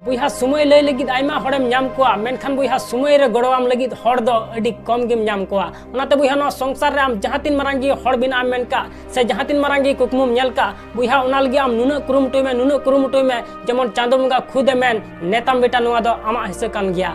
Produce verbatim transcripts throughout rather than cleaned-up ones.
ᱵᱚᱭᱦᱟ, ᱥᱚᱢᱚᱭ ᱞᱟᱹᱭ ᱞᱟᱹᱜᱤᱫ ᱟᱭᱢᱟ ᱦᱚᱲᱮᱢ ᱧᱟᱢ ᱠᱚᱣᱟ, ᱢᱮᱱᱠᱷᱟᱱ ᱵᱚᱭᱦᱟ, ᱥᱚᱢᱚᱭ ᱨᱮ ᱜᱚᱲᱚᱣᱟᱢ ᱞᱟᱹᱜᱤᱫ ᱦᱚᱲ ᱫᱚ ᱟᱹᱰᱤ ᱠᱚᱢ ᱜᱮᱢ ᱧᱟᱢ ᱠᱚᱣᱟ᱾ ᱚᱱᱟᱛᱮ ᱵᱚᱭᱦᱟ, ᱱᱚᱣᱟ ᱥᱚᱝᱥᱟᱨ ᱨᱮ ᱟᱢ ᱡᱟᱦᱟᱸ ᱛᱤᱱ ᱢᱟᱨᱟᱝ ᱜᱮ ᱦᱚᱲ ᱵᱮᱱᱟᱜ ᱮᱢ ᱢᱮᱱ ᱠᱟᱜ, ᱥᱮ ᱡᱟᱦᱟᱸ ᱛᱤᱱ ᱢᱟᱨᱟᱝ ᱜᱮ ᱠᱩᱠᱢᱩᱢ ᱧᱮᱞ ᱠᱟᱜ, ᱵᱚᱭᱦᱟ, ᱚᱱᱟ ᱞᱟᱹᱜᱤᱫ ᱟᱢ ᱱᱩᱱᱟᱹᱜ ᱠᱩᱨᱩᱢᱩᱴᱩᱭ ᱢᱮ, ᱱᱩᱱᱟᱹᱜ ᱠᱩᱨᱩᱢᱩᱴᱩᱭ ᱢᱮ, ᱡᱮᱢᱚᱱ ᱪᱟᱸᱫᱚ ᱵᱚᱸᱜᱟ ᱠᱷᱩᱫ ᱮ ᱢᱮᱱ, "ᱱᱮᱛᱟᱢ ᱵᱮᱴᱟ, ᱱᱚᱣᱟ ᱫᱚ ᱟᱢᱟᱜ ᱦᱤᱥᱟᱹ ᱠᱟᱱ ᱜᱮᱭᱟ᱾"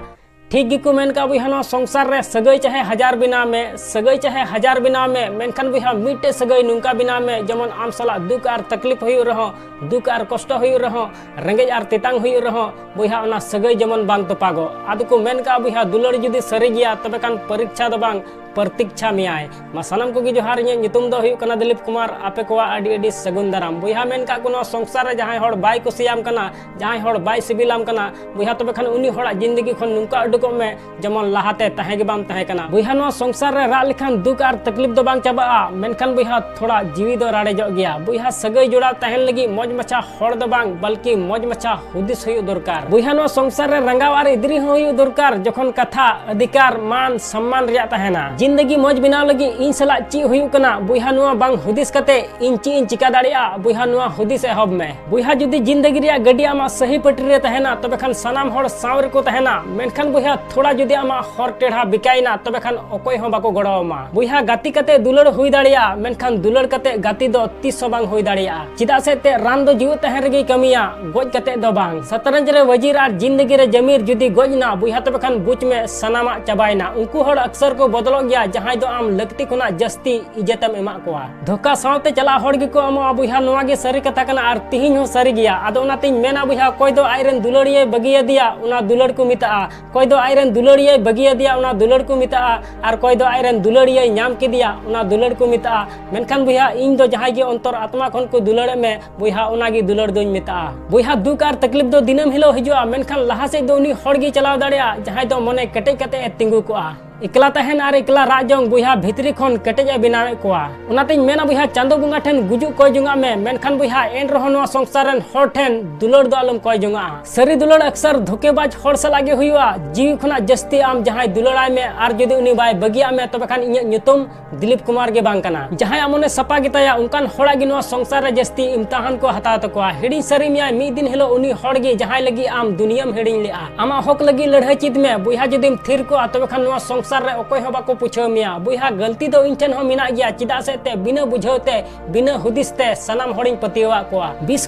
ᱴᱷᱤᱠ ᱜᱮᱠᱚ ᱢᱮᱱ ᱠᱟᱜ ᱵᱚᱭᱦᱟ, ᱱᱚᱣᱟ ᱥᱚᱝᱥᱟᱨ ᱨᱮ ᱥᱟᱹᱜᱟᱹᱭ ᱪᱟᱦᱮ ᱦᱟᱡᱟᱨ ᱵᱮᱱᱟᱣ ᱢᱮ, ᱥᱟᱹᱜᱟᱹᱭ ᱪᱟᱦᱮ ᱦᱟᱡᱟᱨ ᱵᱮᱱᱟᱣ ᱢᱮ, ᱢᱮᱱᱠᱷᱟᱱ ᱵᱚᱭᱦᱟ, ᱢᱤᱫᱴᱮᱡ ᱥᱟᱹᱜᱟᱹᱭ ᱱᱚᱝᱠᱟ ᱵᱮᱱᱟᱣ ᱢᱮ, ᱡᱮᱢᱚᱱ ᱟᱢ ᱥᱟᱞᱟᱜ ᱫᱩᱠ ᱟᱨ ᱛᱟᱠᱞᱤᱯ ᱦᱩᱭᱩᱜ ᱨᱮᱦᱚᱸ, ᱫᱩᱠ ᱟᱨ ᱠᱚᱥᱴᱚ ᱦᱩᱭᱩᱜ ᱨᱮᱦᱚᱸ, ᱨᱮᱸᱜᱮᱡ ᱟᱨ ᱛᱮᱛᱟᱝ ᱦᱩᱭᱩᱜ ᱨᱮᱦᱚᱸ, ᱵᱚᱭᱦᱟ, ᱚᱱᱟ ᱥᱟᱹᱜᱟᱹᱭ ᱡᱮᱢᱚᱱ ᱵᱟᱝ ᱛᱚᱯᱟᱜᱚᱜ᱾ ᱟᱫᱚ ᱠᱚ ᱢᱮᱱ ᱠᱟᱜ ᱵᱚᱭᱦᱟ, ᱫᱩᱞᱟᱹᱲ ᱡᱩᱫᱤ ᱥᱟᱹᱨᱤ ᱜᱮᱭᱟ, ᱛᱚᱵᱮ ᱠᱷᱟᱱ ᱯᱚᱨᱤᱠᱪᱷᱟ ᱫᱚ ᱵᱟᱝ, ᱯᱨᱚᱛᱤᱠᱪᱷᱟ ᱢᱮᱭᱟᱭ᱾ ᱢᱟ ᱥᱟᱱᱟᱢ ᱠᱚᱜᱮ ᱡᱚᱦᱟᱨ, ᱤᱧᱟᱹᱜ ᱧᱩᱛᱩᱢ ᱫᱚ ᱦᱩᱭᱩᱜ ᱠᱟᱱᱟ ᱫᱤᱞᱤᱯ ᱠᱩᱢᱟᱨ᱾ ᱟᱯᱮ ᱠᱚᱣᱟᱜ ᱟᱹᱰᱤ ᱟᱹᱰᱤ ᱥᱟᱹᱜᱩᱱ ᱫᱟᱨᱟᱢ᱾ ᱵᱚᱭᱦᱟ, ᱢᱮᱱ ᱠᱟᱜ ᱠᱚ, ᱱᱚᱣᱟ ᱥᱚᱝᱥᱟᱨ ᱨᱮ ᱡᱟᱦᱟᱸᱭ ᱦᱚᱲ ᱵᱟᱭ ᱠᱩᱥᱤᱭᱟᱢ ᱠᱟᱱᱟ, ᱡᱟᱦᱟᱸᱭ ᱦᱚᱲ ᱵᱟᱭ ᱥᱤᱵᱤᱞᱟᱢ ᱠᱟᱱᱟ, ᱵᱚᱭᱦᱟ, ᱛᱚᱵᱮ ᱠᱷᱟᱱ ᱩᱱᱤ ᱦᱚᱲᱟᱜ ᱡᱤᱱᱫᱮᱜᱤ ᱠᱷᱚᱱ ᱱᱚᱝᱠᱟ ᱩᱰᱩᱠᱚᱜ ᱢᱮ, ᱡᱮᱢᱚᱱ ᱞᱟᱦᱟᱛᱮ ᱛᱟᱦᱮᱸ ᱜᱮ ᱵᱟᱢ ᱛᱟᱦᱮᱸ ᱠᱟᱱᱟ᱾ ᱵᱚᱭᱦᱟ, ᱱᱚᱣᱟ ᱥᱚᱝᱥᱟᱨ ᱨᱮ ᱨᱟᱜ ᱞᱮᱠᱷᱟᱱ ᱫᱩᱠ ᱟᱨ ᱛᱟᱠᱞᱤᱯ ᱫᱚ ᱵᱟᱝ ᱪᱟᱵᱟᱜᱼᱟ, ᱢᱮᱱᱠᱷᱟᱱ ᱵᱚᱭᱦᱟ, ᱛᱷᱚᱲᱟ ᱡᱤᱣᱤ ᱫᱚ ᱨᱟᱲᱮᱡᱚᱜ ᱜᱮᱭᱟ᱾ ᱵᱚᱭᱦᱟ, ᱥᱟᱹᱜᱟᱹᱭ ᱡᱚᱲᱟᱣ ᱛᱟᱦᱮᱱ ᱞᱟᱹᱜᱤᱫ ᱢᱚᱡᱽ ᱢᱟᱪᱷᱟ ᱦᱚᱲ ᱫᱚ ᱵᱟᱝ, ᱵᱚᱞᱠᱤ ᱢᱚᱡᱽ ᱢᱟᱪᱷᱟ ᱦᱩᱫᱤᱥ ᱦᱩᱭᱩᱜ ᱫᱚᱨᱠᱟᱨ᱾ ᱵᱚᱭᱦᱟ, ᱱᱚᱣᱟ ᱥᱚᱝᱥᱟᱨ ᱨᱮ ᱨᱟᱸᱜᱟᱣ ᱟᱨ ᱤᱫᱽᱨᱤ ᱦᱚᱸ ᱦᱩᱭᱩᱜ ᱫᱚᱨᱠᱟᱨ, ᱡᱚᱠᱷᱚᱱ ᱠᱟᱛᱷᱟ, ᱚᱫᱷᱤᱠᱟᱨ, ᱢᱟᱱ, ᱥᱚᱢᱢᱟᱱ ᱨᱮᱭᱟᱜ ᱛᱟᱦᱮᱱᱟ᱾ ᱡᱤᱱᱫᱮᱜᱤ ᱢᱚᱡᱽ ᱵᱮᱱᱟᱣ ᱞᱟᱹᱜᱤᱫ ᱤᱧ ᱥᱟᱞᱟᱜ ᱪᱮᱫ ᱦᱩᱭᱩᱜ ᱠᱟᱱᱟ, ᱵᱚᱭᱦᱟ, ᱱᱚᱣᱟ ᱵᱟᱝ ᱦᱩᱫᱤᱥ ᱠᱟᱛᱮ ᱤᱧ ᱪᱮᱫ ᱤᱧ ᱪᱤᱠᱟ ᱫᱟᱲᱮᱭᱟᱜᱼᱟ, ᱵᱚᱭᱦᱟ, ᱱᱚᱣᱟ ᱦᱩᱫᱤᱥ ᱮᱦᱚᱵ ᱢᱮ᱾ ᱵᱚᱭᱦᱟ, ᱡᱩᱫᱤ ᱡᱤᱱᱫᱮᱜᱤ ᱨᱮᱭᱟᱜ ᱜᱟᱹᱰᱤ ᱟᱢᱟᱜ ᱥᱟᱹᱦᱤ ᱯᱟᱹᱴᱨᱤ ᱨᱮ ᱛᱟᱦᱮᱱᱟ, ᱛᱚᱵᱮ ᱠᱷᱟᱱ ᱥᱟᱱᱟᱢ ᱦᱚᱲ ᱥᱟᱶ ᱨᱮᱠᱚ ᱛᱟᱦᱮᱱᱟ, ᱢᱮᱱᱠᱷᱟᱱ ᱵᱚᱭᱦᱟ, ᱛᱷᱚᱲᱟ ᱡᱩᱫᱤ ᱟᱢᱟᱜ ᱦᱚᱨ ᱴᱮᱲᱦᱟ ᱵᱮᱠᱟᱭᱮᱱᱟ, ᱛᱚᱵᱮ ᱠᱷᱟᱱ ᱚᱠᱚᱭ ᱦᱚᱸ ᱵᱟᱠᱚ ᱜᱚᱲᱚ ᱟᱢᱟ᱾ ᱵᱚᱭᱦᱟ, ᱜᱟᱛᱮ ᱠᱟᱛᱮ ᱫᱩᱞᱟᱹᱲ ᱦᱩᱭ ᱫᱟᱲᱮᱭᱟᱜᱼᱟ, ᱢᱮᱱᱠᱷᱟᱱ ᱫᱩᱞᱟᱹᱲ ᱠᱟᱛᱮ ᱜᱟᱛᱮ ᱫᱚ ᱛᱤᱥ ᱦᱚᱸ ᱵᱟᱝ ᱦᱩᱭ ᱫᱟᱲᱮᱭᱟᱜᱼᱟ᱾ ᱪᱮᱫᱟᱜ ᱥᱮ ᱮᱱᱛᱮᱫ ᱨᱟᱱ ᱫᱚ ᱡᱤᱣᱮᱫ ᱛᱟᱦᱮᱱ ᱨᱮᱜᱮᱭ ᱠᱟᱹᱢᱤᱭᱟ, ᱜᱚᱡ ᱠᱟᱛᱮ ᱫᱚ ᱵᱟᱝ᱾ ᱥᱟᱛᱨᱟᱸᱡᱽ ᱨᱮ ᱣᱟᱡᱤᱨ ᱟᱨ ᱡᱤᱱᱫᱮᱜᱤ ᱨᱮ ᱡᱟᱢᱤᱨ ᱡᱩᱫᱤ ᱜᱚᱡ ᱮᱱᱟ, ᱵᱚᱭᱦᱟ, ᱛᱚᱵᱮ ᱠᱷᱟᱱ ᱵᱩᱡᱽ ᱢᱮ, ᱥᱟᱱᱟᱢᱟᱜ ᱪᱟᱵᱟᱭᱮᱱᱟ᱾ ᱩᱱᱠᱩ ᱦᱚᱲ ᱟᱠᱥᱟᱨ ᱠᱚ ᱵᱚᱫᱚᱞᱚᱜ ᱜᱮᱭᱟ, ᱡᱟᱦᱟᱸᱭ ᱫᱚ ᱟᱢ ᱞᱟᱹᱠᱛᱤ ᱠᱷᱚᱱᱟᱜ ᱡᱟᱹᱥᱛᱤ ᱤᱡᱽᱡᱚᱛ ᱮᱢ ᱮᱢᱟᱜ ᱠᱚᱣᱟ᱾ ᱫᱷᱳᱠᱟ ᱥᱟᱶᱛᱮ ᱪᱟᱞᱟᱜ ᱦᱚᱲ ᱜᱮᱠᱚ ᱟᱢᱚᱜᱼᱟ, ᱵᱚᱭᱦᱟ, ᱱᱚᱣᱟ ᱜᱮ ᱥᱟᱹᱨᱤ ᱠᱟᱛᱷᱟ ᱠᱟᱱᱟ ᱟᱨ ᱛᱤᱦᱤᱧ ᱦᱚᱸ ᱥᱟᱹᱨᱤ ᱜᱮᱭᱟ᱾ ᱟᱫᱚ ᱚᱱᱟᱛᱤᱧ ᱢᱮᱱᱟ, ᱵᱚᱭᱦᱟ, ᱚᱠᱚᱭ ᱫᱚ ᱟᱡᱨᱮᱱ ᱫᱩᱞᱟᱹᱲᱤᱭᱟᱹᱭ ᱵᱟᱹᱜᱤᱭᱟᱫᱮᱭᱟ, ᱚᱱᱟ ᱫᱩᱞᱟᱹᱲ ᱠᱚ ᱢᱮᱛᱟᱜᱼᱟ᱾ ᱚᱠᱚᱭ ᱫᱚ ᱟᱡᱨᱮᱱ ᱫᱩᱞᱟᱹᱲᱤᱭᱟᱹᱭ ᱵᱟᱹᱜᱤᱭᱟᱫᱮᱭᱟ, ᱚᱱᱟ ᱫᱩᱞᱟᱹᱲ ᱠᱚ ᱢᱮᱛᱟᱜᱼᱟ᱾ ᱟᱨ ᱚᱠᱚᱭ ᱫᱚ ᱟᱡᱨᱮᱱ ᱫᱩᱞᱟᱹᱲᱤᱭᱟᱹᱭ ᱧᱟᱢ ᱠᱮᱫᱮᱭᱟ, ᱚᱱᱟ ᱫᱩᱞᱟᱹᱲ ᱠᱚ ᱢᱮᱛᱟᱜᱼᱟ᱾ ᱢᱮᱱᱠᱷᱟᱱ ᱵᱚᱭᱦᱟ, ᱤᱧ ᱫᱚ ᱡᱟᱦᱟᱸᱭ ᱜᱮ ᱚᱱᱛᱚᱨ ᱟᱛᱢᱟ ᱠᱷᱚᱱ ᱠᱚ ᱫᱩᱞᱟᱹᱲᱮᱫ ᱢᱮ, ᱵᱚᱭᱦᱟ, ᱚᱱᱟ ᱜᱮ ᱫᱩᱞᱟᱹᱲ ᱫᱚᱧ ᱢᱮᱛᱟᱜᱼᱟ᱾ ᱵᱚᱭᱦᱟ, ᱫᱩᱠ ᱟᱨ ᱛᱟᱠᱞᱤᱯ ᱫᱚ ᱫᱤᱱᱟᱹᱢ ᱦᱤᱞᱳᱜ ᱦᱤᱡᱩᱜᱼᱟ, ᱢᱮᱱᱠᱷᱟᱱ ᱞᱟᱦᱟ ᱥᱮᱫ ᱫᱚ ᱩᱱᱤ ᱦᱚᱲ ᱜᱮ ᱪᱟᱞᱟᱣ ᱫᱟᱲᱮᱭᱟᱜᱼᱟ, ᱡᱟᱦᱟᱸᱭ ᱫᱚ ᱢᱚᱱᱮ ᱠᱮᱴᱮᱡ ᱠᱟᱛᱮ ᱮ ᱛᱤᱸᱜᱩ ᱠᱚᱜᱼᱟ᱾ ᱮᱠᱞᱟ ᱛᱟᱦᱮᱱ ᱟᱨ ᱮᱠᱞᱟ ᱨᱟᱜ ᱡᱚᱝ ᱵᱚᱭᱦᱟ ᱵᱷᱤᱛᱨᱤ ᱠᱷᱚᱱ ᱠᱮᱴᱮᱡ ᱮ ᱵᱮᱱᱟᱣᱮᱫ ᱠᱚᱣᱟ᱾ ᱚᱱᱟᱛᱮᱧ ᱢᱮᱱᱟ ᱵᱚᱭᱦᱟ, ᱪᱟᱸᱫᱚ ᱵᱚᱸᱜᱟ ᱴᱷᱮᱱ ᱜᱩᱡᱩᱜ ᱠᱚᱭ ᱡᱚᱝᱟᱜ ᱢᱮ, ᱢᱮᱱᱠᱷᱟᱱ ᱵᱚᱭᱦᱟ ᱮᱱ ᱨᱮᱦᱚᱸ ᱱᱚᱣᱟ ᱥᱚᱝᱥᱟᱨ ᱨᱮᱱ ᱦᱚᱲ ᱴᱷᱮᱱ ᱫᱩᱞᱟᱹᱲ ᱫᱚ ᱟᱞᱚᱢ ᱠᱚᱭ ᱡᱚᱝᱟᱜᱼᱟ᱾ ᱥᱟᱹᱨᱤ ᱫᱩᱞᱟᱹᱲ ᱟᱠᱥᱟᱨ ᱫᱷᱳᱠᱮᱵᱟᱡᱽ ᱦᱚᱲ ᱥᱟᱞᱟᱜ ᱜᱮ ᱦᱩᱭᱩᱜᱼᱟ᱾ ᱡᱤᱣᱤ ᱠᱷᱚᱱᱟᱜ ᱡᱟᱹᱥᱛᱤ ᱟᱢ ᱡᱟᱦᱟᱸᱭ ᱫᱩᱞᱟᱹᱲᱟᱭ ᱢᱮ ᱟᱨ ᱡᱩᱫᱤ ᱩᱱᱤ ᱵᱟᱭ ᱵᱟᱹᱜᱤᱭᱟᱜ ᱢᱮ, ᱛᱚᱵᱮ ᱠᱷᱟᱱ ᱤᱧᱟᱹᱜ ᱧᱩᱛᱩᱢ ᱫᱤᱞᱤᱯ ᱠᱩᱢᱟᱨ ᱜᱮ ᱵᱟᱝ ᱠᱟᱱᱟ᱾ ᱡᱟᱦᱟᱸᱭᱟᱜ ᱢᱚᱱᱮ ᱥᱟᱯᱟ ᱜᱮᱛᱟᱭᱟ, ᱚᱱᱠᱟᱱ ᱦᱚᱲᱟᱜ ᱜᱮ ᱱᱚᱣᱟ ᱥᱚᱝᱥᱟᱨ ᱨᱮ ᱡᱟᱹᱥᱛᱤ ᱤᱢᱛᱟᱦᱟᱱ ᱠᱚ ᱦᱟᱛᱟᱣ ᱛᱟᱠᱚᱣᱟ᱾ ᱦᱤᱲᱤᱧ ᱥᱟᱹᱨᱤ ᱢᱮᱭᱟᱭ ᱢᱤᱫ ᱫᱤᱱ ᱦᱤᱞᱳᱜ ᱩᱱᱤ ᱦᱚᱲ ᱜᱮ, ᱡᱟᱦᱟᱸᱭ ᱞᱟᱹᱜᱤᱫ ᱟᱢ ᱫᱩᱱᱤᱭᱟᱹᱢ ᱦᱤᱲᱤᱧ ᱞᱮᱜᱼᱟ᱾ ᱟᱢᱟᱜ ᱦᱚᱠ ᱞᱟᱹᱜᱤᱫ ᱞᱟᱹᱲᱦᱟᱹᱭ ᱪᱮᱫ ᱢᱮ ᱵᱚᱭᱦᱟ, ᱡᱩᱫᱤᱢ ᱛᱷᱤᱨ ᱠᱚᱜᱼᱟ, ᱛᱚᱵᱮ ᱠᱷᱟᱱ ᱱᱚᱣᱟ ᱥᱚᱝᱥᱟᱨ ᱨᱮ ᱚᱠᱚᱭ ᱦᱚᱸ ᱵᱟᱠᱚ ᱯᱩᱪᱷᱟᱹᱣ ᱢᱮᱭᱟ᱾ ᱵᱚᱭᱦᱟ, ᱜᱟᱹᱞᱛᱤ ᱫᱚ ᱤᱧ ᱴᱷᱮᱱ ᱦᱚᱸ ᱢᱮᱱᱟᱜ ᱜᱮᱭᱟ, ᱪᱮᱫᱟᱜ ᱥᱮ ᱛᱮ ᱵᱤᱱᱟᱹ ᱵᱩᱡᱷᱟᱹᱣ ᱛᱮ, ᱵᱤᱱᱟᱹ ᱦᱩᱫᱤᱥ ᱛᱮ ᱥᱟᱱᱟᱢ ᱦᱚᱲᱤᱧ ᱯᱟᱹᱛᱭᱟᱹᱣᱟᱜ ᱠᱚᱣᱟ᱾ ᱵᱤᱥ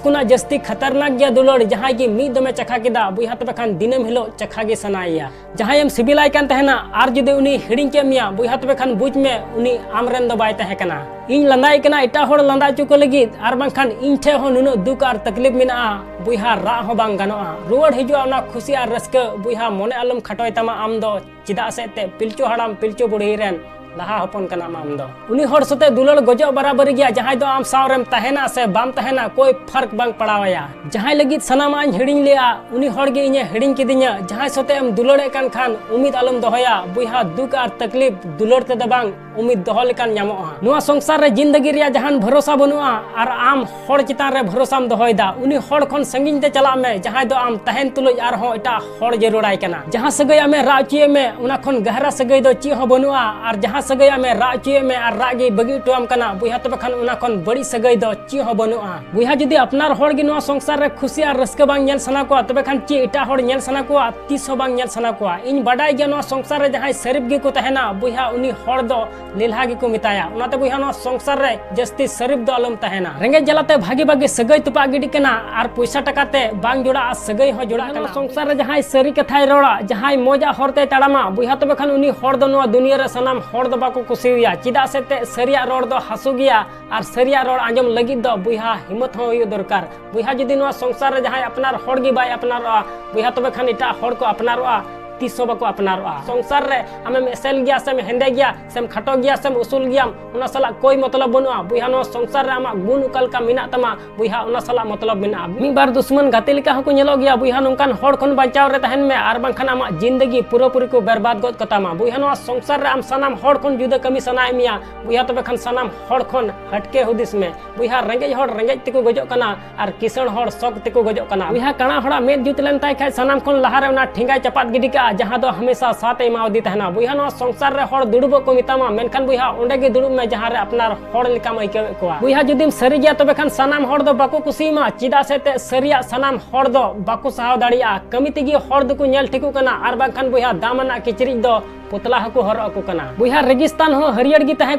ᱠᱷᱚᱱᱟᱜ ᱡᱟᱹᱥᱛᱤ ᱠᱷᱟᱛᱟᱨᱱᱟᱠ ᱜᱮᱭᱟ ᱫᱩᱞᱟᱹᱲ, ᱡᱟᱦᱟᱸᱭ ᱜᱮ ᱢᱤᱫ ᱫᱚᱢᱮ ᱪᱟᱠᱷᱟ ᱠᱮᱫᱟ ᱵᱚᱭᱦᱟ, ᱛᱚᱵᱮ ᱠᱷᱟᱱ ᱫᱤᱱᱟᱹᱢ ᱦᱤᱞᱳᱜ ᱪᱟᱠᱷᱟ ᱜᱮ ᱥᱟᱱᱟᱭᱮᱭᱟ᱾ ᱡᱟᱦᱟᱸᱭᱮᱢ ᱥᱤᱵᱤᱞᱟᱭ ᱠᱟᱱ ᱛᱟᱦᱮᱱᱟ ᱟᱨ ᱡᱩᱫᱤ ᱩᱱᱤ ᱦᱤᱲᱤᱧ ᱠᱮᱫ ᱢᱮᱭᱟ ᱵᱚᱭᱦᱟ, ᱛᱚᱵᱮ ᱠᱷᱟᱱ ᱵᱩᱡᱽ ᱢᱮ ᱩᱱᱤ ᱟᱢᱨᱮᱱ ᱫᱚ ᱵᱟᱭ ᱛᱟᱦᱮᱸ ᱠᱟᱱᱟ᱾ ᱤᱧ ᱞᱟᱸᱫᱟᱭᱮᱫ ᱠᱟᱱᱟ ᱮᱴᱟᱜ ᱦᱚᱲ ᱞᱟᱸᱫᱟ ᱦᱚᱪᱚ ᱠᱚ ᱞᱟᱹᱜᱤᱫ, ᱟᱨ ᱵᱟᱝᱠᱷᱟᱱ ᱤᱧ ᱴᱷᱮᱱ ᱦᱚᱸ ᱱᱩᱱᱟᱹᱜ ᱫᱩᱠ ᱟᱨ ᱛᱟᱠᱞᱤᱯ ᱢᱮᱱᱟᱜᱼᱟ ᱵᱚᱭᱦᱟ, ᱨᱟᱜ ᱦᱚᱸ ᱵᱟᱝ ᱜᱟᱱᱚᱜᱼᱟ᱾ ᱨᱩᱣᱟᱹᱲ ᱦᱤᱡᱩᱜᱼᱟ ᱚᱱᱟ ᱠᱷᱩᱥᱤ ᱟᱨ ᱨᱟᱹᱥᱠᱟᱹ ᱵᱚᱭᱦᱟ, ᱢᱚᱱᱮ ᱟᱞᱚᱢ ᱠᱷᱟᱴᱚᱭ ᱛᱟᱢᱟ ᱟᱢ ᱫᱚ᱾ ᱪᱮᱫᱟᱜ ᱥᱮ ᱛᱮ ᱯᱤᱞᱪᱩ ᱦᱟᱲᱟᱢ ᱯᱤᱞᱪᱩ ᱵᱩᱲᱦᱤ ᱨᱮᱱ ᱞᱟᱦᱟ ᱦᱚᱯᱚᱱ ᱠᱟᱱᱟᱢ ᱟᱢ ᱫᱚ᱾ ᱩᱱᱤ ᱦᱚᱲ ᱥᱟᱛᱮ ᱫᱩᱞᱟᱹᱲ ᱜᱚᱡᱚᱜ ᱵᱟᱨᱟᱵᱟᱹᱨᱤ ᱜᱮᱭᱟ, ᱡᱟᱦᱟᱸᱭ ᱫᱚ ᱟᱢ ᱥᱟᱶ ᱨᱮᱢ ᱛᱟᱦᱮᱱᱟ ᱥᱮ ᱵᱟᱢ ᱛᱟᱦᱮᱱᱟ, ᱠᱳᱭ ᱯᱷᱟᱨᱠ ᱵᱟᱝ ᱯᱟᱲᱟᱣ ᱟᱭᱟ᱾ ᱡᱟᱦᱟᱸᱭ ᱞᱟᱹᱜᱤᱫ ᱥᱟᱱᱟᱢᱟᱜ ᱤᱧ ᱦᱤᱲᱤᱧ ᱞᱮᱜᱼᱟ, ᱩᱱᱤ ᱦᱚᱲ ᱜᱮ ᱤᱧᱮ ᱦᱤᱲᱤᱧ ᱠᱤᱫᱤᱧᱟ᱾ ᱡᱟᱦᱟᱸᱭ ᱥᱟᱛᱮ ᱮᱢ ᱫᱩᱞᱟᱹᱲᱮᱫ ᱠᱟᱱ ᱠᱷᱟᱱ ᱩᱢᱤᱫ ᱟᱞᱚᱢ ᱫᱚᱦᱚᱭᱟ ᱵᱚᱭᱦᱟ, ᱫᱩᱠ ᱟᱨ ᱛᱟᱠᱞᱤᱯ ᱫᱩᱞᱟᱹᱲ ᱛᱮᱫᱚ ᱵᱟᱝ, ᱩᱢᱤᱫ ᱫᱚᱦᱚ ᱞᱮᱠᱟᱱ ᱧᱟᱢᱚᱜᱼᱟ᱾ ᱱᱚᱣᱟ ᱥᱚᱝᱥᱟᱨ ᱨᱮ ᱡᱤᱱᱫᱟᱹᱜᱤ ᱨᱮᱭᱟᱜ ᱡᱟᱦᱟᱱ ᱵᱷᱚᱨᱚᱥᱟ ᱵᱟᱹᱱᱩᱜᱼᱟ ᱟᱨ ᱟᱢ ᱦᱚᱲ ᱪᱮᱛᱟᱱ ᱨᱮ ᱵᱷᱚᱨᱚᱥᱟᱢ ᱫᱚᱦᱚᱭᱮᱫᱟ, ᱩᱱᱤ ᱦᱚᱲ ᱠᱷᱚᱱ ᱥᱟᱺᱜᱤᱧ ᱛᱮ ᱪᱟᱞᱟᱜ ᱢᱮ, ᱡᱟᱦᱟᱸᱭ ᱫᱚ ᱟᱢ ᱛᱟᱦᱮᱱ ᱛᱩᱞᱩᱡ ᱟᱨᱦᱚᱸ ᱮᱴᱟᱜ ᱦᱚᱲ ᱡᱟᱹᱨᱩᱲᱟᱭ ᱠᱟᱱᱟ᱾ ᱡᱟᱦᱟᱸ ᱥᱟᱹᱜᱟᱹᱭ ᱟᱢᱮ ᱨᱟᱜ ᱦᱚᱪᱚᱭᱮᱫ ᱢᱮ, ᱚᱱᱟ ᱠᱷᱚᱱ ᱜᱟᱦᱨᱟ ᱥᱟᱹᱜᱟᱹᱭ ᱫᱚ ᱪᱮᱫ ᱦᱚᱸ ᱵᱟᱹᱱᱩᱜᱼᱟ᱾ ᱟᱨ ᱡᱟᱦᱟᱸ ᱥᱟᱹᱜᱟᱹᱭ ᱟᱢᱮ ᱨᱟᱜ ᱦᱚᱪᱚᱭᱮᱫ ᱢᱮ ᱟᱨ ᱨᱟᱜ ᱜᱮᱭ ᱵᱟᱹᱜᱤ ᱦᱚᱴᱚᱣᱟᱢ ᱠᱟᱱᱟ ᱵᱚᱭᱦᱟ, ᱛᱚᱵᱮ ᱠᱷᱟᱱ ᱚᱱᱟ ᱠᱷᱚᱱ ᱵᱟᱹᱲᱤᱡ ᱥᱟᱹᱜᱟᱹᱭ ᱫᱚ ᱪᱮᱫ ᱦᱚᱸ ᱵᱟᱹᱱᱩᱜᱼᱟ᱾ ᱵᱚᱭᱦᱟ, ᱡᱩᱫᱤ ᱟᱯᱱᱟᱨ ᱦᱚᱲ ᱜᱮ ᱱᱚᱣᱟ ᱥᱚᱝᱥᱟᱨ ᱨᱮ ᱠᱷᱩᱥᱤ ᱟᱨ ᱨᱟᱹᱥᱠᱟᱹ ᱵᱟᱝ ᱧᱮᱞ ᱥᱟᱱᱟ ᱠᱚᱣᱟ, ᱛᱚᱵᱮ ᱠᱷᱟᱱ ᱪᱮᱫ ᱮᱴᱟᱜ ᱦᱚᱲ ᱧᱮᱞ ᱥᱟᱱᱟ ᱠᱚᱣᱟ? ᱛᱤᱥ ᱦᱚᱸ ᱵᱟᱝ ᱧᱮᱞ ᱥᱟᱱᱟ ᱠᱚᱣᱟ᱾ ᱤᱧ ᱵᱟᱰᱟᱭ ᱜᱮᱭᱟ ᱱᱚᱣᱟ ᱥᱚᱝᱥᱟᱨ ᱨᱮ ᱡᱟᱦᱟᱸᱭ ᱥᱟᱹᱨᱤᱯ ᱜᱮᱠᱚ ᱛᱟᱦᱮᱱᱟ ᱵᱚᱭᱦᱟ, ᱩᱱᱤ ᱦᱚᱲ ᱫᱚ ᱞᱮᱞᱦᱟ ᱜᱮᱠᱚ ᱢᱮᱛᱟᱭᱟ᱾ ᱚᱱᱟᱛᱮ ᱵᱚᱭᱦᱟ, ᱱᱚᱣᱟ ᱥᱚᱝᱥᱟᱨ ᱨᱮ ᱡᱟᱹᱥᱛᱤ ᱥᱟᱹᱨᱤᱯ ᱫᱚ ᱟᱞᱚᱢ ᱛᱟᱦᱮᱱᱟ᱾ ᱨᱮᱸᱜᱮᱡ ᱡᱟᱞᱟᱛᱮ ᱵᱷᱟᱹᱜᱤ ᱵᱷᱟᱹᱜᱤ ᱥᱟᱹᱜᱟᱹᱭ ᱛᱚᱯᱟᱜ ᱜᱤᱰᱤᱜ ᱠᱟᱱᱟ ᱟᱨ ᱯᱚᱭᱥᱟ ᱴᱟᱠᱟ ᱛᱮ ᱵᱟᱝ ᱡᱚᱲᱟᱜᱼᱟ, ᱥᱟᱹᱜᱟᱹᱭ ᱦᱚᱸ ᱡᱚᱲᱟᱜ ᱠᱟᱱᱟ᱾ ᱱᱚᱣᱟ ᱥᱚᱝᱥᱟᱨ ᱨᱮ ᱡᱟᱦᱟᱸᱭ ᱥᱟᱹᱨᱤ ᱠᱟᱛᱷᱟᱭ ᱨᱚᱲᱟ, ᱡᱟᱦᱟᱸᱭ ᱢᱚᱡᱟᱜ ᱦᱚᱨ ᱛᱮᱭ ᱛᱟᱲᱟᱢᱟ ᱵᱚᱭᱦᱟ, ᱛᱚᱵᱮ ᱠᱷᱟᱱ ᱩᱱᱤ ᱦᱚᱲ ᱫᱚ ᱱᱚᱣᱟ ᱫᱩᱱᱤᱭᱟᱹ ᱨᱮ ᱥᱟᱱᱟᱢ ᱦᱚᱲ ᱫᱚ ᱵᱟᱠᱚ ᱠᱩᱥᱤᱣᱟᱭᱟ᱾ ᱪᱮᱫᱟᱜ ᱥᱮ ᱛᱮ ᱥᱟᱹᱨᱤᱭᱟᱜ ᱨᱚᱲ ᱫᱚ ᱦᱟᱹᱥᱩ ᱜᱮᱭᱟ ᱟᱨ ᱥᱟᱹᱨᱤᱭᱟᱜ ᱨᱚᱲ ᱟᱸᱡᱚᱢ ᱞᱟᱹᱜᱤᱫ ᱫᱚ ᱵᱚᱭᱦᱟ ᱦᱤᱢᱢᱚᱛ ᱦᱚᱸ ᱦᱩᱭᱩᱜ ᱫᱚᱨᱠᱟᱨ᱾ ᱵᱚᱭᱦᱟ, ᱡᱩᱫᱤ ᱱᱚᱣᱟ ᱥᱚᱝᱥᱟᱨ ᱨᱮ ᱡᱟᱦᱟᱸᱭ ᱟᱯᱱᱟᱨ ᱦᱚᱲ ᱜᱮ ᱵᱟᱭ ᱟᱯᱱᱟᱨᱚᱜᱼᱟ ᱵᱚᱭᱦᱟ, ᱛᱚᱵᱮ ᱠᱷᱟᱱ ᱮᱴᱟᱜ ᱦᱚᱲ ᱠᱚ ᱟᱯᱱᱟᱨᱚᱜᱼᱟ᱾ ᱛᱤᱥ ᱦᱚᱸ ᱵᱟᱠᱚ ᱟᱯᱱᱟᱨᱚᱜᱼᱟ᱾ ᱥᱚᱝᱥᱟᱨ ᱨᱮ ᱟᱢᱮᱢ ᱮᱥᱮᱞ ᱜᱮᱭᱟ ᱥᱮᱢ ᱦᱮᱸᱫᱮ ᱜᱮᱭᱟ, ᱥᱮᱢ ᱠᱷᱟᱴᱚ ᱜᱮᱭᱟ ᱥᱮᱢ ᱩᱥᱩᱞ ᱜᱮᱭᱟᱢ, ᱚᱱᱟ ᱥᱟᱞᱟᱜ ᱠᱳᱭ ᱢᱚᱛᱞᱚᱵ ᱵᱟᱹᱱᱩᱜᱼᱟ ᱵᱚᱭᱦᱟ᱾ ᱱᱚᱣᱟ ᱥᱚᱝᱥᱟᱨ ᱨᱮ ᱟᱢᱟᱜ ᱜᱩᱱ ᱚᱠᱟ ᱞᱮᱠᱟ ᱢᱮᱱᱟᱜ ᱛᱟᱢᱟ ᱵᱚᱭᱦᱟ, ᱚᱱᱟ ᱥᱟᱞᱟᱜ ᱢᱚᱛᱞᱚᱵ ᱢᱮᱱᱟᱜᱼᱟ᱾ ᱢᱤᱫ ᱵᱟᱨ ᱫᱩᱥᱢᱟᱱ ᱜᱟᱛᱮ ᱞᱮᱠᱟ ᱦᱚᱸᱠᱚ ᱧᱮᱞᱚᱜ ᱜᱮᱭᱟ ᱵᱚᱭᱦᱟ᱾ ᱱᱚᱝᱠᱟᱱ ᱦᱚᱲ ᱠᱷᱚᱱ ᱵᱟᱧᱪᱟᱣ ᱨᱮ ᱛᱟᱦᱮᱱ ᱢᱮ, ᱟᱨ ᱵᱟᱝᱠᱷᱟᱱ ᱟᱢᱟᱜ ᱡᱤᱱᱫᱮᱜᱤ ᱯᱩᱨᱟᱹᱯᱩᱨᱤ ᱠᱚ ᱵᱮᱨᱵᱟᱫ ᱜᱚᱫ ᱠᱟᱛᱟᱢᱟ ᱵᱚᱭᱦᱟ᱾ ᱱᱚᱣᱟ ᱥᱚᱝᱥᱟᱨ ᱨᱮ ᱟᱢ ᱥᱟᱱᱟᱢ ᱦᱚᱲ ᱠᱷᱚᱱ ᱡᱩᱫᱟᱹ ᱠᱟᱹᱢᱤ ᱥᱟᱱᱟᱭᱮᱫ ᱢᱮᱭᱟ ᱵᱚᱭᱦᱟ, ᱛᱚᱵᱮ ᱠᱷᱟᱱ ᱥᱟᱱᱟᱢ ᱦᱚᱲ ᱠᱷᱚᱱ ᱦᱟᱹᱴᱠᱮ ᱦᱩᱫᱤᱥ ᱢᱮ ᱵᱚᱭᱦᱟ᱾ ᱨᱮᱸᱜᱮᱡ ᱦᱚᱲ ᱨᱮᱸᱜᱮᱡ ᱛᱮᱠᱚ ᱜᱚᱡᱚᱜ ᱠᱟᱱᱟ ᱟᱨ ᱠᱤᱥᱟᱹᱬ ᱦᱚᱲ ᱥᱚᱠ ᱛᱮᱠᱚ ᱜᱚᱡᱚᱜ ᱠᱟᱱᱟ ᱵᱚᱭᱦᱟ᱾ ᱠᱟᱬᱟ ᱦᱚᱲᱟᱜ ᱢᱮᱫ ᱡᱩᱛ ᱞᱮᱱ ᱛᱟᱭ ᱠᱷᱟᱡ ᱥᱟᱱᱟᱢ ᱠᱷᱚᱱ ᱞᱟᱦᱟᱨᱮ ᱚᱱᱟ ᱴᱷᱮᱸᱜᱟᱭ ᱪᱟᱯᱟᱫ ᱜᱤᱰᱤ ᱠᱟᱜᱼᱟ, ᱡᱟᱦᱟᱸ ᱫᱚ ᱦᱟᱢᱮᱥᱟ ᱥᱟᱛ ᱮ ᱮᱢᱟᱣᱟᱫᱮ ᱛᱟᱦᱮᱱᱟ ᱵᱚᱭᱦᱟ᱾ ᱱᱚᱣᱟ ᱥᱚᱝᱥᱟᱨ ᱨᱮ ᱦᱚᱲ ᱫᱩᱲᱩᱵᱚᱜ ᱠᱚ ᱢᱮᱛᱟᱢᱟ, ᱢᱮᱱᱠᱷᱟᱱ ᱵᱚᱭᱦᱟ ᱚᱸᱰᱮ ᱜᱮ ᱫᱩᱲᱩᱵ ᱢᱮ ᱡᱟᱦᱟᱸ ᱨᱮ ᱟᱯᱱᱟᱨ ᱦᱚᱲ ᱞᱮᱠᱟᱢ ᱟᱹᱭᱠᱟᱹᱣᱮᱫ ᱠᱚᱣᱟ ᱵᱚᱭᱦᱟ᱾ ᱡᱩᱫᱤᱢ ᱥᱟᱹᱨᱤ ᱜᱮᱭᱟ ᱛᱚᱵᱮ ᱠᱷᱟᱱ ᱥᱟᱱᱟᱢ ᱦᱚᱲ ᱫᱚ ᱵᱟᱠᱚ ᱠᱩᱥᱤᱭᱟᱢᱟ, ᱪᱮᱫᱟᱜ ᱥᱮ ᱛᱮ ᱥᱟᱹᱨᱤᱭᱟᱜ ᱥᱟᱱᱟᱢ ᱦᱚᱲ ᱫᱚ ᱵᱟᱠᱚ ᱥᱟᱦᱟᱣ ᱫᱟᱲᱮᱭᱟᱜᱼᱟ᱾ ᱠᱟᱹᱢᱤ ᱛᱮᱜᱮ ᱦᱚᱲ ᱫᱚᱠᱚ ᱧᱮᱞ ᱴᱷᱤᱠᱚᱜ ᱠᱟᱱᱟ, ᱟᱨ ᱵᱟᱝᱠᱷᱟᱱ ᱵᱚᱭᱦᱟ ᱫᱟᱢ ᱟᱱᱟᱜ ᱠᱤᱪᱨᱤᱡ ᱫᱚ ᱯᱩᱛᱞᱟ ᱦᱚᱸᱠᱚ ᱦᱚᱨᱚᱜ ᱟᱠᱚ ᱠᱟᱱᱟ ᱵᱚᱭᱦᱟ᱾ ᱨᱮᱜᱤᱥᱛᱟᱱ ᱦᱚᱸ ᱦᱟᱹᱨᱭᱟᱹᱲ ᱜᱮ ᱛᱟᱦᱮᱸ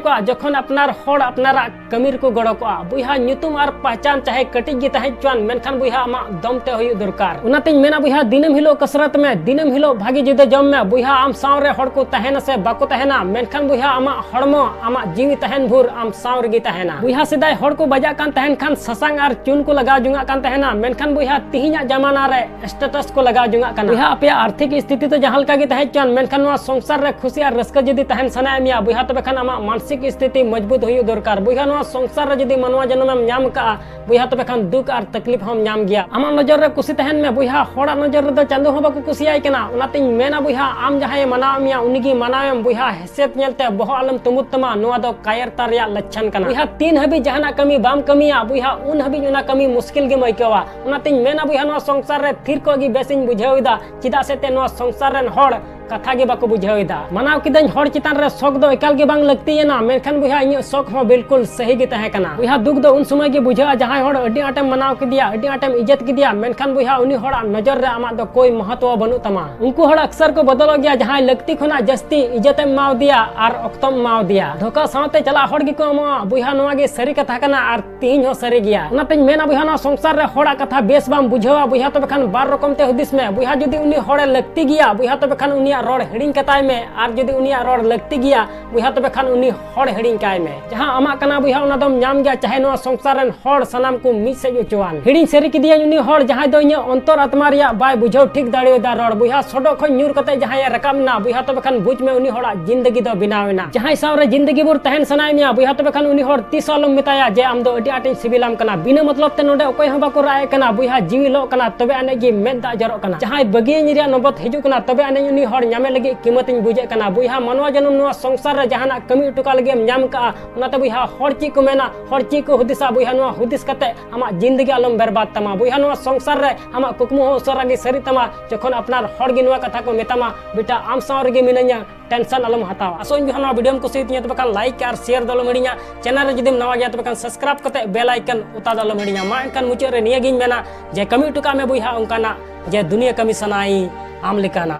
ᱠᱚᱜᱼᱟ ᱡᱚᱠᱷᱚᱱ ᱟᱯᱱᱟᱨ ᱦᱚᱲ ᱟᱯᱱᱟᱨᱟᱜ ᱠᱟᱹᱢᱤ ᱨᱮᱠᱚ ᱜᱚᱲᱚ ᱠᱚᱜᱼᱟ ᱵᱚᱭᱦᱟ᱾ ᱧᱩᱛᱩᱢ ᱟᱨ ᱯᱟᱦᱪᱟᱱ ᱪᱟᱦᱮ ᱠᱟᱹᱴᱤᱡ ᱜᱮ ᱛᱟᱦᱮᱸ ᱦᱚᱪᱚᱣᱟᱱ, ᱢᱮᱱᱠᱷᱟᱱ ᱵᱚᱭᱦᱟ ᱟᱢᱟᱜ ᱫᱚᱢ ᱛᱮ ᱦᱩᱭᱩᱜ ᱫᱚᱨᱠᱟᱨ᱾ ᱚᱱᱟᱛᱤᱧ ᱢᱮᱱᱟ ᱵᱚᱭᱦᱟ, ᱫᱤᱱᱟᱹᱢ ᱦᱤᱞᱳᱜ ᱠᱟᱥᱨᱟᱛ ᱢᱮ, ᱫᱤᱱᱟᱹᱢ ᱦᱤᱞᱳᱜ ᱵᱷᱟᱜᱤ ᱡᱩᱫᱟᱹ ᱡᱚᱢ ᱢᱮ ᱵᱚᱭᱦᱟ᱾ ᱟᱢ ᱥᱟᱶ ᱨᱮ ᱦᱚᱲ ᱠᱚ ᱛᱟᱦᱮᱱᱟ ᱥᱮ ᱵᱟᱠᱚ ᱛᱟᱦᱮᱱᱟ, ᱢᱮᱱᱠᱷᱟᱱ ᱵᱚᱭᱦᱟ ᱟᱢᱟᱜ ᱦᱚᱲᱢᱚ ᱟᱢᱟᱜ ᱡᱤᱣᱤ ᱛᱟᱦᱮᱱ ᱵᱷᱳᱨ ᱟᱢ ᱥᱟᱶ ᱨᱮᱜᱮ ᱛᱟᱦᱮᱱᱟ ᱵᱚᱭᱦᱟ᱾ ᱥᱮᱫᱟᱭ ᱦᱚᱲ ᱠᱚ ᱵᱟᱡᱟᱜ ᱠᱟᱱ ᱛᱟᱦᱮᱱ ᱠᱷᱟᱱ ᱥᱟᱥᱟᱝ ᱟᱨ ᱪᱩᱱ ᱠᱚ ᱞᱟᱜᱟᱣ ᱡᱚᱝᱟᱜ ᱠᱟᱱ ᱛᱟᱦᱮᱱᱟ, ᱢᱮᱱᱠᱷᱟᱱ ᱵᱚᱭᱦᱟ ᱛᱤᱦᱤᱧᱟᱜ ᱡᱟᱢᱟᱱᱟ ᱨᱮ ᱥᱴᱮᱴᱟᱥ ᱠᱚ ᱞᱟᱜᱟᱣ ᱡᱚᱝᱟᱜ ᱠᱟᱱᱟ᱾ ᱵᱚᱭᱦᱟ, ᱟᱯᱮᱭᱟᱜ ᱟᱨᱛᱷᱤᱠ ᱥᱛᱷᱤᱛᱤ ᱫᱚ ᱡᱟᱦᱟᱸ ᱞᱮᱠᱟ ᱜᱮ ᱛᱟᱦᱮᱸ ᱦᱚᱪᱚᱣᱟᱱ, ᱢᱮᱱᱠᱷᱟᱱ ᱱᱚᱣᱟ ᱥᱚᱝᱥᱟᱨ ᱨᱮ ᱠᱷᱩᱥᱤ ᱟᱨ ᱨᱟᱹᱥᱠᱟᱹ ᱡᱩᱫᱤ ᱛᱟᱦᱮᱱ ᱥᱟᱱᱟᱭᱮᱫ ᱢᱮᱭᱟ ᱵᱚᱭᱦᱟ, ᱛᱚᱵᱮ ᱠᱷᱟᱱ ᱟᱢᱟᱜ ᱢᱟᱱᱥᱤᱠ ᱥᱛᱷᱤᱛᱤ ᱢᱚᱡᱽᱵᱩᱛ ᱦᱩᱭᱩᱜ ᱫᱚᱨᱠᱟᱨ᱾ ᱵᱚᱭᱦᱟ, ᱱᱚᱣᱟ ᱥᱚᱝᱥᱟᱨ ᱨᱮ ᱡᱩᱫᱤ ᱢᱟᱱᱣᱟ ᱡᱚᱱᱚᱢᱮᱢ ᱧᱟᱢ ᱠᱟᱜᱼᱟ ᱵᱚᱭᱦᱟ, ᱛᱚᱵᱮ ᱠᱷᱟᱱ ᱫᱩᱠ ᱟᱨ ᱛᱟᱠᱞᱤᱯ ᱦᱚᱸᱢ ᱧᱟᱢ ᱜᱮᱭᱟ᱾ ᱟᱢᱟᱜ ᱱᱚᱡᱚᱨ ᱨᱮ ᱠᱩᱥᱤ ᱛᱟᱦᱮᱱ ᱢᱮ ᱵᱚᱭᱦᱟ, ᱦᱚᱲᱟᱜ ᱱᱚᱡᱚᱨ ᱨᱮᱫᱚ ᱪᱟᱸᱫᱚ ᱦᱚᱸ ᱵᱟᱠᱚ ᱠᱩᱥᱤᱭᱟᱭ ᱠᱟᱱᱟ᱾ ᱚᱱᱟᱛᱤᱧ ᱢᱮᱱᱟ ᱵᱚᱭᱦᱟ, ᱟᱢ ᱡᱟᱦᱟᱸᱭᱮ ᱢᱟᱱᱟᱣ ᱢᱮᱭᱟ ᱩᱱᱤᱜᱮ ᱢᱟᱱᱟᱣᱮᱢ ᱵᱚᱭᱦᱟ᱾ ᱦᱮᱥᱮᱫ ᱧᱮᱞᱛᱮ ᱵᱚᱦᱚᱜ ᱟᱞᱚᱢ ᱛᱩᱢᱩᱫ ᱛᱟᱢᱟ, ᱱᱚᱣᱟ ᱫᱚ ᱠᱟᱭᱨᱛᱟ ᱨᱮᱭᱟᱜ ᱞᱟᱪᱷᱟᱱ ᱠᱟᱱᱟ ᱵᱚᱭᱦᱟ᱾ ᱛᱤᱱ ᱦᱟᱹᱵᱤᱡ ᱡᱟᱦᱟᱱᱟᱜ ᱠᱟᱹᱢᱤ ᱵᱟᱢ ᱠᱟᱹᱢᱤᱭᱟ ᱵᱚᱭᱦᱟ, ᱩᱱ ᱦᱟᱹᱵᱤᱡ ᱚᱱᱟ ᱠᱟᱹᱢᱤ ᱢᱩᱥᱠᱤᱞ ᱜᱮᱢ ᱟᱹᱭᱠᱟᱹᱣᱟ᱾ ᱚᱱᱟᱛᱤᱧ ᱢᱮᱱᱟ ᱵᱚᱭᱦᱟ, ᱱᱚᱣᱟ ᱥᱚᱝᱥᱟᱨ ᱨᱮ ᱛᱷᱤᱨ ᱠᱚᱜ ᱜᱮ ᱵᱮᱥᱤᱧ ᱵᱩᱡᱷᱟᱹᱣ ᱮᱫᱟ, ᱪᱮᱫᱟᱜ ᱥᱮ ᱛᱮ ᱱᱚᱣᱟ ᱥᱚᱝᱥᱟᱨ ᱨᱮᱱ ᱦᱚᱲ ᱠᱟᱛᱷᱟ ᱜᱮ ᱵᱟᱠᱚ ᱵᱩᱡᱷᱟᱹᱣ ᱮᱫᱟ᱾ ᱢᱟᱱᱟᱣ ᱠᱤᱫᱟᱹᱧ ᱦᱚᱲ ᱪᱮᱛᱟᱱ ᱨᱮ ᱥᱚᱠ ᱫᱚ ᱮᱠᱟᱞ ᱜᱮ ᱵᱟᱝ ᱞᱟᱹᱠᱛᱤᱭᱟᱱᱟ, ᱢᱮᱱᱠᱷᱟᱱ ᱵᱚᱭᱦᱟ ᱤᱧᱟᱹᱜ ᱥᱚᱠ ᱦᱚᱸ ᱵᱤᱞᱠᱩᱞ ᱥᱟᱹᱦᱤ ᱜᱮ ᱛᱟᱦᱮᱸ ᱠᱟᱱᱟ᱾ ᱵᱚᱭᱦᱟ ᱫᱩᱠ ᱫᱚ ᱩᱱ ᱥᱚᱢᱚᱭ ᱜᱮ ᱵᱩᱡᱷᱟᱹᱜᱼᱟ ᱡᱟᱦᱟᱸᱭ ᱦᱚᱲ ᱟᱹᱰᱤ ᱟᱸᱴᱮᱢ ᱢᱟᱱᱟᱣ ᱠᱮᱫᱮᱭᱟ, ᱟᱹᱰᱤ ᱟᱸᱴᱮᱢ ᱤᱡᱽᱡᱚᱛ ᱠᱮᱫᱮᱭᱟ, ᱢᱮᱱᱠᱷᱟᱱ ᱵᱚᱭᱦᱟ ᱩᱱᱤ ᱦᱚᱲᱟᱜ ᱱᱚᱡᱚᱨ ᱨᱮ ᱟᱢᱟᱜ ᱫᱚ ᱠᱳᱭ ᱢᱚᱦᱚᱛᱣᱚ ᱵᱟᱹᱱᱩᱜ ᱛᱟᱢᱟ᱾ ᱩᱱᱠᱩ ᱦᱚᱲ ᱟᱠᱥᱟᱨ ᱠᱚ ᱵᱚᱫᱚᱞᱚᱜ ᱜᱮᱭᱟ ᱡᱟᱦᱟᱸᱭ ᱞᱟᱹᱠᱛᱤ ᱠᱷᱚᱱᱟᱜ ᱡᱟᱹᱥᱛᱤ ᱤᱡᱽᱡᱚᱛᱮᱢ ᱮᱢᱟᱣ ᱫᱮᱭᱟ ᱟᱨ ᱚᱠᱛᱚᱢ ᱮᱢᱟᱣ ᱫᱮᱭᱟ᱾ ᱫᱷᱳᱠᱟ ᱥᱟᱶᱛᱮ ᱪᱟᱞᱟᱜ ᱦᱚᱲ ᱜᱮᱠᱚ ᱮᱢᱚᱜᱼᱟ ᱵᱚᱭᱦᱟ, ᱱᱚᱣᱟ ᱜᱮ ᱥᱟᱹᱨᱤ ᱠᱟᱛᱷᱟ ᱠᱟᱱᱟ᱾ ᱟᱨ ᱛᱤᱦᱤᱧ ᱦᱚᱸ ᱥᱟᱹᱨᱤ ᱜᱮᱭᱟ᱾ ᱚᱱᱟᱛᱮᱧ ᱢᱮᱱᱟ ᱵᱚᱭᱦᱟ, ᱱᱚᱣᱟ ᱥᱚᱝᱥᱟᱨ ᱨᱮ ᱦᱚᱲᱟᱜ ᱠᱟᱛᱷᱟ ᱵᱮᱥ ᱵᱟᱢ ᱵᱩᱡᱷᱟᱹᱣᱟ ᱵᱚᱭᱦᱟ, ᱛᱚᱵᱮ ᱠᱷᱟᱱ ᱵᱟᱨ ᱨᱚᱠᱚᱢ ᱛᱮ ᱦᱩᱫᱤᱥ ᱢᱮ ᱵᱚᱭᱦᱟ᱾ ᱡᱩᱫᱤ ᱩᱱᱤ ᱦᱚᱲᱮ ᱞᱟᱹᱠᱛᱤ ᱜᱮᱭᱟ ᱵᱚᱭᱦᱟ, ᱛᱚᱵᱮ ᱠᱷᱟᱱ ᱩᱱᱤᱭᱟᱜ ᱨᱚᱲ ᱦᱤᱲᱤᱧ ᱠᱟᱛᱟᱭ ᱢᱮ, ᱟᱨ ᱡᱩᱫᱤ ᱩᱱᱤᱭᱟᱜ ᱨᱚᱲ ᱞᱟᱹᱠᱛᱤ ᱜᱮᱭᱟ ᱵᱚᱭᱦᱟ, ᱛᱚᱵᱮ ᱠᱷᱟᱱ ᱩᱱᱤ ᱦᱚᱲ ᱦᱤᱲᱤᱧ ᱠᱟᱭ ᱢᱮ᱾ ᱡᱟᱦᱟᱸ ᱟᱢᱟᱜ ᱠᱟᱱᱟ ᱵᱚᱭᱦᱟ, ᱚᱱᱟ ᱫᱚᱢ ᱧᱟᱢ ᱜᱮᱭᱟ, ᱪᱟᱦᱮ ᱱᱚᱣᱟ ᱥᱚᱝᱥᱟᱨ ᱨᱮᱱ ᱦᱚᱲ ᱥᱟᱱᱟᱢ ᱠᱚ ᱢᱤᱫ ᱥᱮᱫ ᱚᱪᱚᱣᱟᱱ᱾ ᱦᱤᱲᱤᱧ ᱥᱟᱹᱨᱤ ᱠᱮᱫᱮᱭᱟᱹᱧ ᱩᱱᱤ ᱦᱚᱲ, ᱡᱟᱦᱟᱸᱭ ᱫᱚ ᱤᱧᱟᱹᱜ ᱚᱱᱛᱚᱨ ᱟᱛᱢᱟ ᱨᱮᱭᱟᱜ ᱵᱟᱭ ᱵᱩᱡᱷᱟᱹᱣ ᱴᱷᱤᱠ ᱫᱟᱲᱮᱭᱟᱫᱟ ᱨᱚᱲ᱾ ᱵᱚᱭᱦᱟ, ᱥᱚᱰᱚᱜ ᱠᱷᱚᱱ ᱧᱩᱨ ᱠᱟᱛᱮ ᱡᱟᱦᱟᱸᱭᱮ ᱨᱟᱠᱟᱵ ᱮᱱᱟ ᱵᱚᱭᱦᱟ, ᱛᱚᱵᱮ ᱠᱷᱟᱱ ᱵᱩᱡᱽ ᱢᱮ ᱩᱱᱤ ᱦᱚᱲᱟᱜ ᱡᱤᱱᱫᱮᱜᱤ ᱫᱚ ᱵᱮᱱᱟᱣ ᱮᱱᱟ᱾ ᱡᱟᱦᱟᱸᱭ ᱥᱟᱶ ᱨᱮ ᱡᱤᱱᱫᱮᱜᱤ ᱵᱷᱳᱨ ᱛᱟᱦᱮᱱ ᱥᱟᱱᱟᱭᱮᱫ ᱢᱮᱭᱟ ᱵᱚᱭᱦᱟ, ᱛᱚᱵᱮ ᱠᱷᱟᱱ ᱩᱱᱤ ᱦᱚᱲ ᱛᱤᱥ ᱦᱚᱸ ᱟᱞᱚᱢ ᱢᱮᱛᱟᱭᱟ ᱡᱮ ᱟᱢ ᱫᱚ ᱟᱹᱰᱤ ᱟᱸᱴᱤᱧ ᱥᱤᱵᱤᱞᱟᱢ ᱠᱟᱱᱟ᱾ ᱵᱤᱱᱟᱹ ᱢᱚᱛᱞᱚᱵ ᱛᱮ ᱱᱚᱰᱮ ᱚᱠᱚᱭ ᱦᱚᱸ ᱵᱟᱠᱚ ᱨᱟᱜ ᱮᱫ ᱠᱟᱱᱟ ᱵᱚᱭᱦᱟ, ᱡᱤᱣᱤ ᱞᱚᱜ ᱠᱟᱱᱟ, ᱛᱚᱵᱮ ᱟᱹᱱᱤᱡ ᱜᱮ ᱢᱮᱫ ᱫᱟᱜ ᱡᱚᱨᱚᱜ ᱠᱟᱱᱟ᱾ ᱡᱟᱦᱟᱸᱭ ᱵᱟᱹᱜᱤᱭᱟᱹᱧ ᱨᱮᱭᱟᱜ ᱱᱚᱵᱚᱛ ᱦᱤᱡᱩᱜ ᱠᱟᱱᱟ, ᱛᱚᱵᱮ ᱟᱹᱱᱤᱡ ᱩᱱᱤ ᱦᱚᱲ ᱧᱟᱢᱮ ᱞᱟᱹᱜᱤᱫ ᱠᱤᱢᱟᱹᱛᱤᱧ ᱵᱩᱡᱮᱫ ᱠᱟᱱᱟ᱾ ᱵᱚᱭᱦᱟ, ᱢᱟᱱᱣᱟ ᱡᱚᱱᱚᱢ ᱱᱚᱣᱟ ᱥᱚᱝᱥᱟᱨ ᱨᱮ ᱡᱟᱦᱟᱱᱟᱜ ᱠᱟᱹᱢᱤ ᱦᱚᱴᱚ ᱠᱟᱜ ᱞᱟᱹᱜᱤᱫ ᱮᱢ ᱧᱟᱢ ᱠᱟᱜᱼᱟ, ᱚᱱᱟᱛᱮ ᱵᱚᱭᱦᱟ, ᱦᱚᱲ ᱪᱮᱫ ᱠᱚ ᱢᱮᱱᱟ, ᱦᱚᱲ ᱪᱮᱫ ᱠᱚ ᱦᱩᱫᱤᱥᱟ, ᱵᱚᱭᱦᱟ, ᱱᱚᱣᱟ ᱦᱩᱫᱤᱥ ᱠᱟᱛᱮ ᱟᱢᱟᱜ ᱡᱤᱱᱫᱮᱜᱤ ᱟᱞᱚᱢ ᱵᱮᱨᱵᱟᱫ ᱛᱟᱢᱟ᱾ ᱵᱚᱭᱦᱟ, ᱱᱚᱣᱟ ᱥᱚᱝᱥᱟᱨ ᱨᱮ ᱟᱢᱟᱜ ᱠᱩᱠᱢᱩ ᱦᱚᱸ ᱩᱥᱟᱹᱨᱟ ᱜᱮ ᱥᱟᱹᱨᱤᱜ ᱛᱟᱢᱟ, ᱡᱚᱠᱷᱚᱱ ᱟᱯᱱᱟᱨ ᱦᱚᱲ ᱜᱮ ᱱᱚᱣᱟ ᱠᱟᱛᱷᱟ ᱠᱚ ᱢᱮᱛᱟᱢᱟ, "ᱵᱮᱴᱟ, ᱟᱢ ᱥᱟᱶ ᱨᱮᱜᱮ ᱢᱤᱱᱟᱹᱧᱟ, ᱴᱮᱱᱥᱚᱱ ᱟᱞᱚᱢ ᱦᱟᱛᱟᱣᱟ᱾" ᱟᱥᱚᱜ ᱟᱹᱧ ᱵᱚᱭᱦᱟ, ᱱᱚᱣᱟ ᱵᱷᱤᱰᱤᱭᱳᱢ ᱠᱩᱥᱤᱭᱟᱛᱤᱧᱟ, ᱛᱚᱵᱮ ᱠᱷᱟᱱ ᱞᱟᱭᱤᱠ ᱟᱨ ᱥᱮᱭᱟᱨ ᱫᱚ ᱟᱞᱚᱢ ᱦᱤᱲᱤᱧᱟ᱾ ᱪᱮᱱᱮᱞ ᱨᱮ ᱡᱩᱫᱤᱢ ᱱᱟᱣᱟ ᱜᱮᱭᱟ, ᱛᱚᱵᱮ ᱠᱷᱟᱱ ᱥᱟᱵᱥᱠᱨᱟᱭᱤᱵ ᱠᱟᱛᱮ ᱵᱮᱞ ᱟᱭᱠᱚᱱ ᱚᱛᱟ ᱫᱚ ᱟᱞᱚᱢ ᱦᱤᱲᱤᱧᱟ᱾ ᱢᱟ ᱮᱱᱠᱷᱟᱱ ᱢᱩᱪᱟᱹᱫ ᱨᱮ ᱱᱤᱭᱟᱹ ᱜᱤᱧ ᱢᱮᱱᱟ ᱡᱮ ᱠᱟᱹᱢᱤ ᱦᱚᱴᱚ ᱠᱟᱜ ᱢᱮ ᱵᱚᱭᱦᱟ ᱚᱱᱠᱟᱱᱟᱜ, ᱡᱮ ᱫᱩᱱᱤᱭᱟᱹ ᱠᱟᱹᱢᱤ ᱥᱟᱱᱟᱭ ᱟᱢ ᱞᱮᱠᱟᱱᱟᱜ᱾